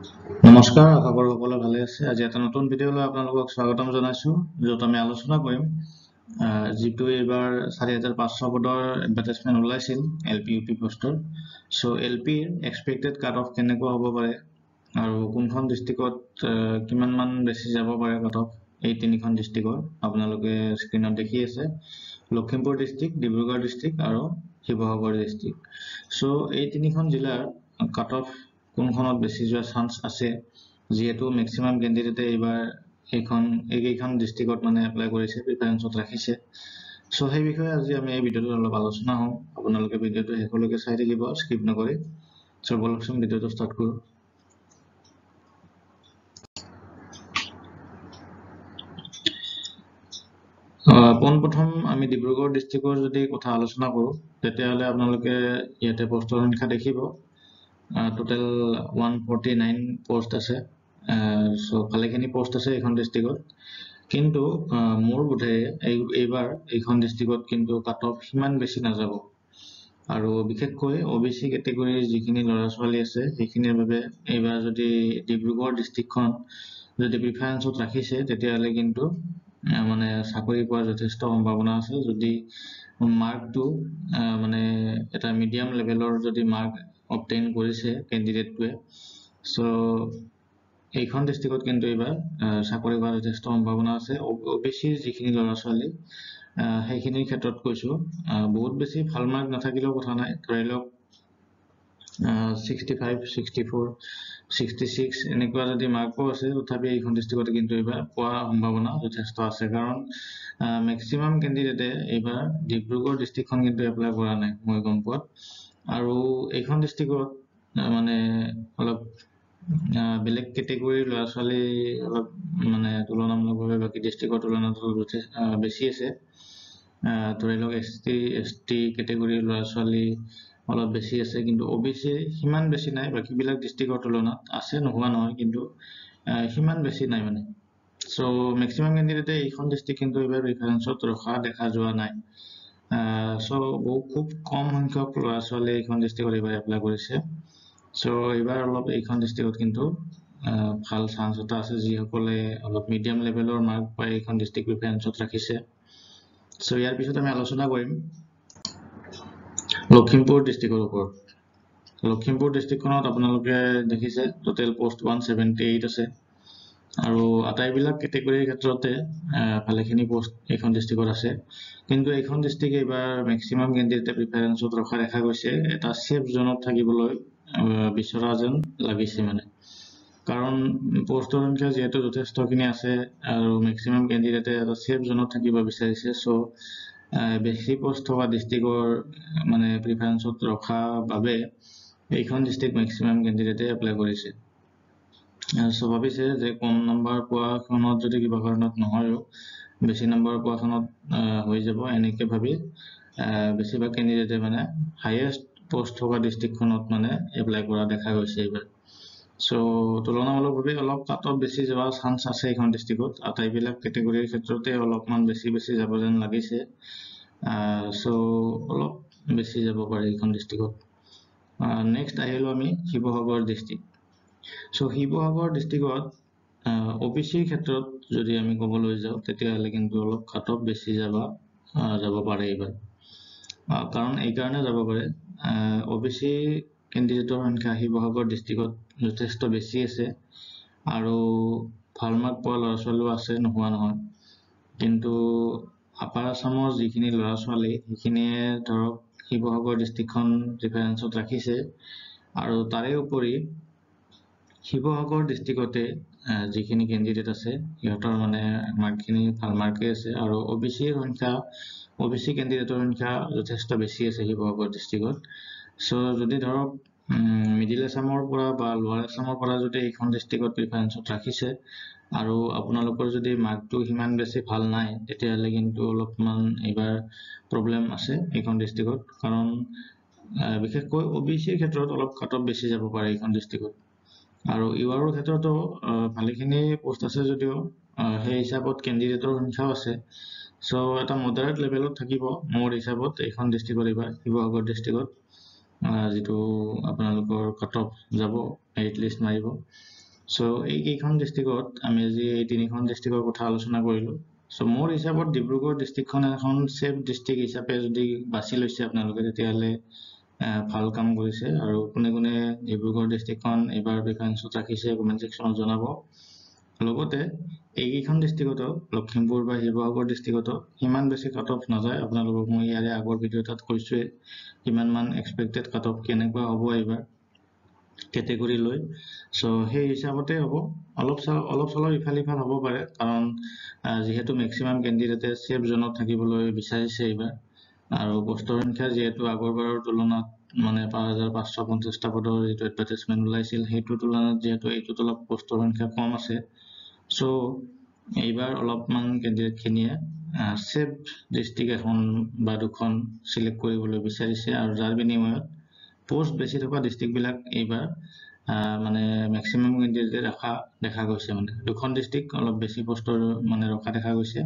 নমস্কাৰ, আশা কৰোঁ সকলোৱে ভালে আছে। আজি এটা নতুন ভিডিঅ' লৈ আপোনালোকক স্বাগতম জনাইছোঁ, য'ত আমি আলোচনা কৰিম যিটো এইবাৰ 4500 পদৰ এডভাৰটাইজমেণ্ট ওলাইছিল এল পি, ইউ পি পষ্টৰ। চ' এল পিৰ এক্সপেক্টেড কাট অফ কেনেকুৱা হ'ব পাৰে আৰু কোনখন ডিষ্ট্ৰিক্টত কিমানমান বেছি যাব পাৰে কাট অফ, এই তিনিখন ডিষ্ট্ৰিক্টৰ আপোনালোকে স্ক্ৰীণত দেখি আছে: লখিমপুৰ ডিষ্ট্ৰিক্ট, ডিব্ৰুগড় ডিষ্ট্ৰিক্ট আৰু শিৱসাগৰ ডিষ্ট্ৰিক্ট। চ' এই তিনিখন জিলাৰ কাট অফ কোনখনত বেছি যোৱাৰ চান্স আছে, যিহেতু মেক্সিমাম কেণ্ডিডেটে এইবাৰ এইকেইখন ডিষ্ট্ৰিক্টত মানে এপ্লাই কৰিছে, প্ৰিফাৰেঞ্চত ৰাখিছে। চ' সেই বিষয়ে আজি আমি এই ভিডিঅ'টোত অলপ আলোচনা হ'ম। আপোনালোকে ভিডিঅ'টো শেষলৈকে চাই থাকিব স্কিপ নকৰি। চ' বলকচোন, ভিডিঅ'টো ষ্টাৰ্ট কৰোঁ। পোনপ্ৰথম আমি ডিব্ৰুগড় ডিষ্ট্ৰিক্টৰ যদি কথা আলোচনা কৰোঁ, তেতিয়াহ'লে আপোনালোকে ইয়াতে পষ্টৰ সংখ্যা দেখিব, টোটেল 149 পষ্ট আছে। চ' ভালেখিনি পষ্ট আছে এইখন ডিষ্ট্ৰিক্টত। কিন্তু মোৰ বোধেৰে এইবাৰ এইখন ডিষ্ট্ৰিক্টত কিন্তু কাট অফ সিমান বেছি নাযাব আৰু বিশেষকৈ অ' বি চি কেটেগৰীৰ যিখিনি ল'ৰা ছোৱালী আছে, সেইখিনিৰ বাবে এইবাৰ যদি ডিব্ৰুগড় ডিষ্ট্ৰিক্টখন যদি প্ৰিফাৰেঞ্চত ৰাখিছে, তেতিয়াহ'লে কিন্তু মানে চাকৰি পোৱাৰ যথেষ্ট সম্ভাৱনা আছে। যদি মাৰ্কটো মানে এটা মিডিয়াম লেভেলৰ যদি মাৰ্ক অবটেইন কৰিছে কেণ্ডিডেটটোৱে, চ' এইখন ডিষ্ট্ৰিক্টত কিন্তু এইবাৰ চাকৰি পোৱাৰ যথেষ্ট সম্ভাৱনা আছে। অ' বি চিৰ যিখিনি ল'ৰা ছোৱালী, সেইখিনিৰ ক্ষেত্ৰত কৈছোঁ। বহুত বেছি ভাল মাৰ্ক নাথাকিলেও কথা নাই। ধৰি লওক 65, 64, 66 এনেকুৱা যদি মাৰ্কো আছে, তথাপি এইখন ডিষ্ট্ৰিক্টত কিন্তু এইবাৰ পোৱাৰ সম্ভাৱনা যথেষ্ট আছে, কাৰণ মেক্সিমাম কেণ্ডিডেটে এইবাৰ ডিব্ৰুগড় ডিষ্ট্ৰিক্টখন কিন্তু এপ্লাই কৰা নাই মই গম পোৱাত। আৰু এইখন ডিষ্ট্ৰিক্টত মানে অলপ বেলেগ কেটেগৰীৰ ল'ৰা ছোৱালী অলপ মানে তুলনামূলকভাৱে বাকী ডিষ্ট্ৰিক্টৰ তুলনাত অলপ বেছি আছে। ধৰি লওক এছ টি কেটেগৰীৰ ল'ৰা ছোৱালী অলপ বেছি আছে, কিন্তু অ' বি চি সিমান বেছি নাই বাকীবিলাক ডিষ্ট্ৰিক্টৰ তুলনাত। আছে, নোহোৱা নহয়, কিন্তু সিমান বেছি নাই মানে। চ' মেক্সিমাম কেণ্ডিডেটে এইখন ডিষ্ট্ৰিক্ট কিন্তু এইবাৰ প্ৰিফাৰেঞ্চত ৰখা দেখা যোৱা নাই। চ' বহু খুব কম সংখ্যক ল'ৰা ছোৱালীয়ে এইখন ডিষ্ট্ৰিক্টত এইবাৰ এপ্লাই কৰিছে। চ' এইবাৰ অলপ এইখন ডিষ্ট্ৰিক্টত কিন্তু ভাল চান্স এটা আছে, যিসকলে অলপ মিডিয়াম লেভেলৰ মাৰ্ক পাই এইখন ডিষ্ট্ৰিক্ট প্ৰিফাৰেঞ্চত ৰাখিছে। চ' ইয়াৰ পিছত আমি আলোচনা কৰিম লখিমপুৰ ডিষ্ট্ৰিক্টৰ ওপৰত। লখিমপুৰ ডিষ্ট্ৰিক্টখনত আপোনালোকে দেখিছে টোটেল পষ্ট 178 আছে আৰু আটাইবিলাক কেটেগৰীৰ ক্ষেত্ৰতে ভালেখিনি পষ্ট এইখন ডিষ্ট্ৰিক্টত আছে। কিন্তু এইখন ডিষ্ট্ৰিক্ট এইবাৰ মেক্সিমাম কেণ্ডিডেটে প্ৰিফাৰেঞ্চত ৰখা দেখা গৈছে, এটা ছেফ জ'নত থাকিবলৈ বিচৰা যেন লাগিছে মানে, কাৰণ পষ্টৰ সংখ্যা যিহেতু যথেষ্টখিনি আছে আৰু মেক্সিমাম কেণ্ডিডেটে এটা ছেফ জ'নত থাকিব বিচাৰিছে। চ' বেছি পষ্ট থকা ডিষ্ট্ৰিক্টৰ মানে প্ৰিফাৰেঞ্চত ৰখা বাবে এইখন ডিষ্ট্ৰিক্ট মেক্সিমাম কেণ্ডিডেটে এপ্লাই কৰিছে। চ' ভাবিছে যে কম নম্বৰ পোৱাখনত যদি কিবা কাৰণত নহয়ো, বেছি নম্বৰ পোৱাখনত হৈ যাব। এনেকৈ ভাবি বেছিভাগ কেণ্ডিডেটে মানে হায়েষ্ট পষ্ট থকা ডিষ্ট্ৰিক্টখনত মানে এপ্লাই কৰা দেখা গৈছে এইবাৰ। চ' তুলনামূলকভাৱে অলপ কাট অফ বেছি যোৱা চান্স আছে এইখন ডিষ্ট্ৰিক্টত। আটাইবিলাক কেটেগৰীৰ ক্ষেত্ৰতে অলপমান বেছি বেছি যাব যেন লাগিছে। চ' অলপ বেছি যাব পাৰে এইখন ডিষ্ট্ৰিক্টত। নেক্সট আহিলোঁ আমি শিৱসাগৰ ডিষ্ট্ৰিক্ট। চ' শিৱসাগৰ ডিষ্ট্ৰিক্টত অ' বি চিৰ ক্ষেত্ৰত যদি আমি ক'বলৈ যাওঁ, তেতিয়াহ'লে কিন্তু অলপ কাট অফ বেছি যাব পাৰে এইবাৰ। কাৰণ এইকাৰণে যাব পাৰে, অ' বি চি কেণ্ডিডেটৰ সংখ্যা শিৱসাগৰ ডিষ্ট্ৰিক্টত যথেষ্ট বেছি আছে আৰু ভাল মাৰ্ক পোৱা ল'ৰা ছোৱালীও আছে, নোহোৱা নহয়। কিন্তু আপাৰ আছামৰ যিখিনি ল'ৰা ছোৱালী, সেইখিনিয়ে ধৰক শিৱসাগৰ ডিষ্ট্ৰিক্টখন প্ৰিফাৰেঞ্চত ৰাখিছে আৰু তাৰে উপৰি শিৱসাগৰ ডিষ্ট্ৰিক্টতে যিখিনি কেণ্ডিডেট আছে, সিহঁতৰ মানে মাৰ্কখিনি ভাল মাৰ্কেই আছে আৰু অ' বি চিৰ সংখ্যা, অ' বি চি কেণ্ডিডেটৰ সংখ্যা যথেষ্ট বেছি আছে শিৱসাগৰ ডিষ্ট্ৰিক্টত। চ' যদি ধৰক মিডিল আছামৰ পৰা বা লোৱাৰ আছামৰ পৰা যদি এইখন ডিষ্ট্ৰিক্টত প্ৰিফাৰেঞ্চত ৰাখিছে আৰু আপোনালোকৰ যদি মাৰ্কটো সিমান বেছি ভাল নাই, তেতিয়াহ'লে কিন্তু অলপমান এইবাৰ প্ৰব্লেম আছে এইখন ডিষ্ট্ৰিক্টত, কাৰণ বিশেষকৈ অ' বি চিৰ ক্ষেত্ৰত অলপ কাট অফ বেছি যাব পাৰে এইখন ডিষ্ট্ৰিক্টত। আৰু ইউ আৰৰ ক্ষেত্ৰতো ভালেখিনি পষ্ট আছে যদিও সেই হিচাপত কেণ্ডিডেটৰ সংখ্যাও আছে। চ' এটা মডাৰেট লেভেলত থাকিব মোৰ হিচাপত এইখন ডিষ্ট্ৰিক্টত এইবাৰ, শিৱসাগৰ ডিষ্ট্ৰিক্টত যিটো আপোনালোকৰ কাট অফ যাব, মেৰিট লিষ্ট মাৰিব। চ' এইকেইখন ডিষ্ট্ৰিক্টত আমি আজি এই তিনিখন ডিষ্ট্ৰিক্টৰ কথা আলোচনা কৰিলোঁ। চ' মোৰ হিচাপত ডিব্ৰুগড় ডিষ্ট্ৰিক্টখন এখন ছেফ ডিষ্ট্ৰিক্ট হিচাপে যদি বাছি লৈছে আপোনালোকে, তেতিয়াহ'লে ভাল কাম কৰিছে। আৰু কোনে কোনে ডিব্ৰুগড় ডিষ্ট্ৰিক্টখন এইবাৰ প্ৰিফাৰেঞ্চত ৰাখিছে কমেণ্ট ছেকশ্যনত জনাব। লগতে এইকেইখন ডিষ্ট্ৰিক্টতো, লখিমপুৰ বা শিৱসাগৰ ডিষ্ট্ৰিক্টতো সিমান বেছি কাট অফ নাযায়। আপোনালোকক মই ইয়াৰে আগৰ ভিডিঅ' এটাত কৈছোঁৱেই কিমানমান এক্সপেক্টেড কাট অফ কেনেকুৱা হ'ব এইবাৰ কেটেগৰী লৈ। চ' সেই হিচাপতে হ'ব, অলপ অলপ চলপ ইফাল সিফাল হ'ব পাৰে, কাৰণ যিহেতু মেক্সিমাম কেণ্ডিডেটে ছেফ জ'নত থাকিবলৈ বিচাৰিছে এইবাৰ, আৰু পোষ্টৰ সংখ্যা যিহেতু আগৰবাৰৰ তুলনাত মানে 5550টা পদৰ যিটো এডভাৰটাইজমেণ্ট ওলাইছিল সেইটোৰ তুলনাত যিহেতু এইটোত অলপ পোষ্টৰ সংখ্যা কম আছে, চ' এইবাৰ অলপমান কেণ্ডিডেটখিনিয়ে ছেফ ডিষ্ট্ৰিক্ট এখন বা দুখন চিলেক্ট কৰিবলৈ বিচাৰিছে, আৰু যাৰ বিনিময়ত পোষ্ট বেছি থকা ডিষ্ট্ৰিক্টবিলাক এইবাৰ মানে মেক্সিমাম কেণ্ডিডেটে ৰখা দেখা গৈছে। মানে দুখন ডিষ্ট্ৰিক্ট অলপ বেছি পোষ্টৰ মানে ৰখা দেখা গৈছে।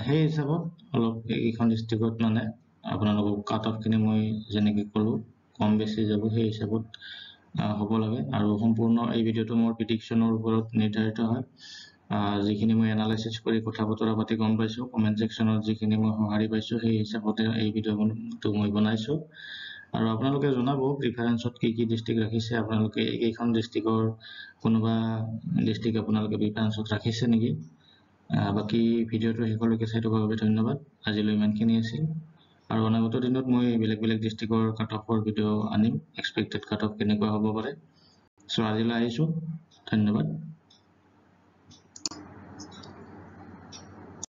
সেই হিচাপত অলপ এইকেইখন ডিষ্ট্ৰিক্টত মানে আপোনালোকক কাট অফখিনি মই যেনেকৈ ক'লোঁ কম বেছি যাব, সেই হিচাপত হ'ব লাগে। আৰু সম্পূৰ্ণ এই ভিডিঅ'টো মোৰ প্ৰিডিকশ্যনৰ ওপৰত নিৰ্ধাৰিত হয়। যিখিনি মই এনালাইচিছ কৰি কথা বতৰা পাতি গম পাইছোঁ, কমেণ্ট ছেকশ্যনত যিখিনি মই সঁহাৰি পাইছোঁ সেই হিচাপতে এই ভিডিঅ'টো মই বনাইছোঁ। আৰু আপোনালোকে জনাব প্ৰিফাৰেঞ্চত কি কি ডিষ্ট্ৰিক্ট ৰাখিছে, আপোনালোকে এইকেইখন ডিষ্ট্ৰিক্টৰ কোনোবা ডিষ্ট্ৰিক্ট আপোনালোকে প্ৰিফাৰেঞ্চত ৰাখিছে নেকি। বাকী ভিডিঅ'টো শেষলৈকে চাই থকাৰ বাবে ধন্যবাদ। আজিলৈ ইমানখিনি আছিল, আৰু অনাগত দিনত মই বেলেগ বেলেগ ডিষ্ট্ৰিক্টৰ কাট অফৰ ভিডিঅ' আনিম, এক্সপেক্টেড কাট অফ কেনেকুৱা হ'ব পাৰে। চ' আজিলৈ আহিছোঁ, ধন্যবাদ।